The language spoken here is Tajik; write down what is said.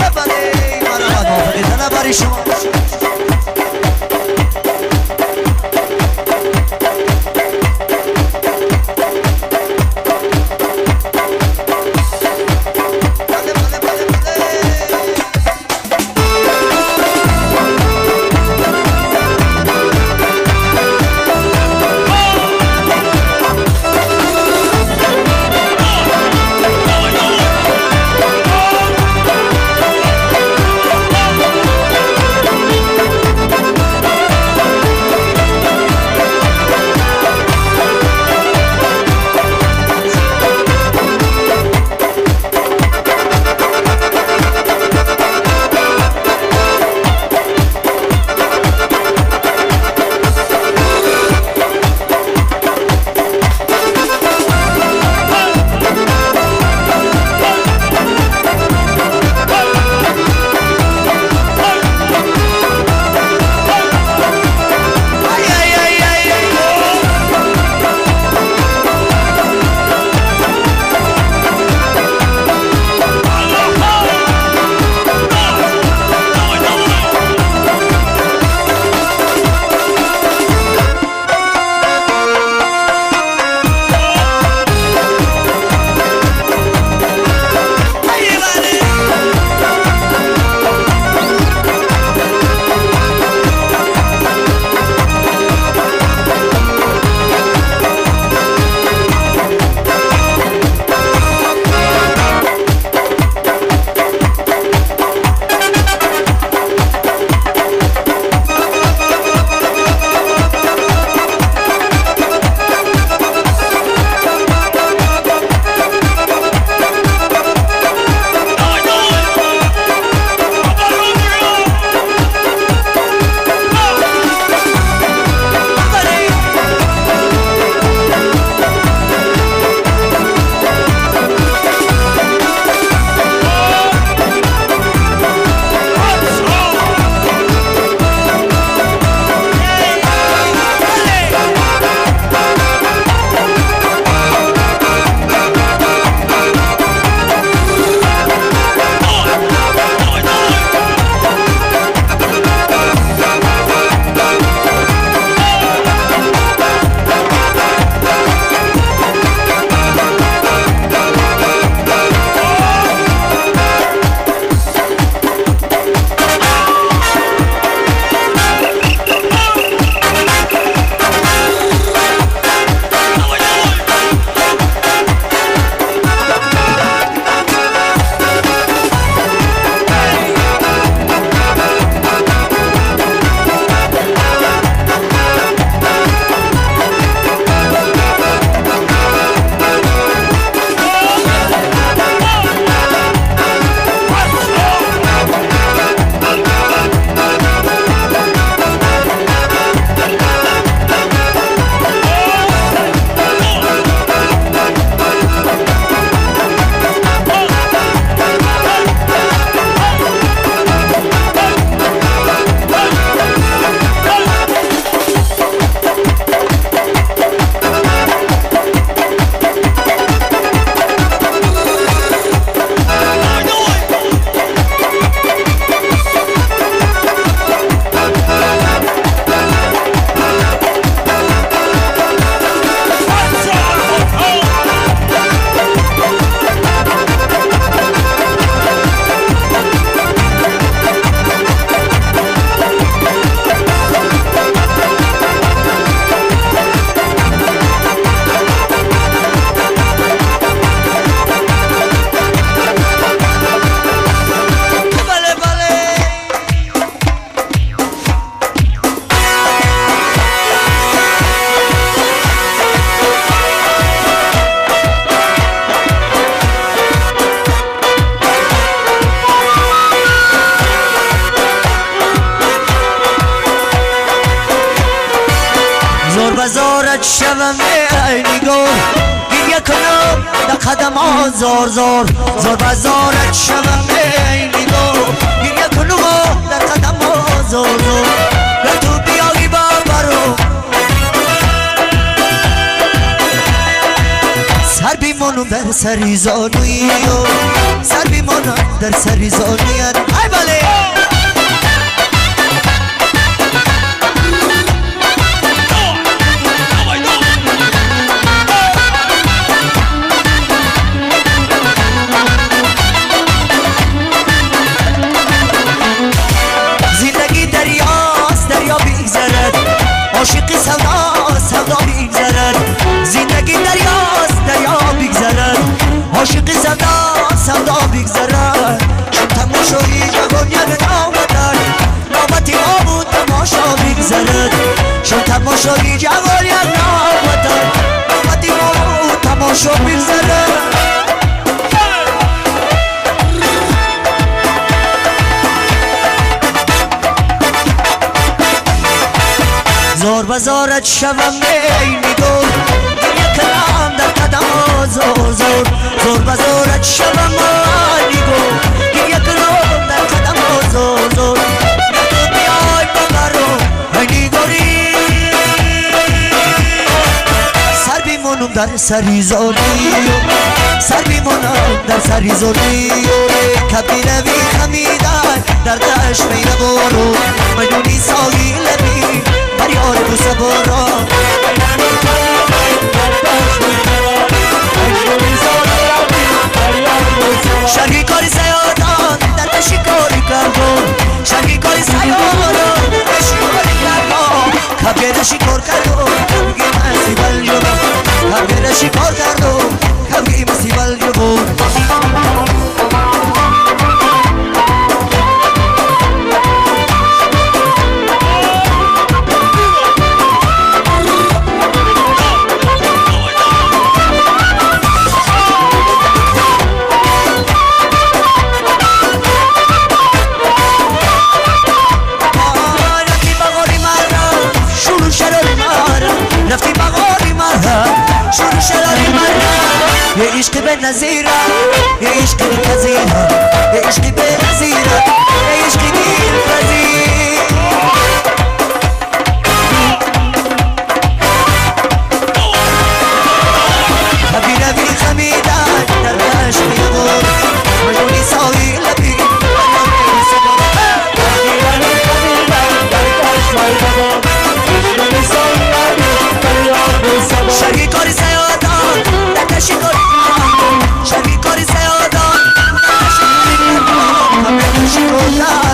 بله مرحبا موافقی برای شما. بزارت شوم ای نگار، گریه کنم در قدم ها زار زار، زار بزارت شوم ای نگار، گریه کنم در قدم ها زار زار، گر تو بیایی برو سر بیمانم بر سری زانوی سر بیمانم در سری زانویت ای بله زندگی دریاست دریا بگذرد عاشقی سودا سودا بگذرد زندگی دریاست دریا بگذرد عاشقی سودا سودا بگذرد چون تماشایی جوان یک نوبت نوبتی ما بود تماشا بگذرد چون تماشایی جوان یک نوبت نوبتی ما بود تماشا بگذرد زار بزارت شوم ای نگار گریه کنم در قدم زار زار زار بزارت شوم ای نگار گریه کنم در قدم زار زار تو بیای ببرم ای نگاری سر بیمانم در سری زاری سر بیمانم در سری زاری کبی روی خمیدن در دشت می نبارو مجنونی ساحل لبی یار بوسه بارا شرقی کاری سیادان در تشی کاری کردم شرقی کاری سیادان در تشی کاری کردم کبگه شکار کردم کبگه مسی بل جبم کبگه شکار کردم کبگه مسی بل جبم رفتی بغاری مرا شروع شراری مرا یه عشق به نظیره یه عشق دلپذیره یه عشق به نظیره یه عشق دلپذیر خبی روی خمیدن در عشق یغور مجنونی ساحل لبی شرقی کاری سیادان در تشی کاری کردم شرقی کاری سیادان در تشی کاری کردم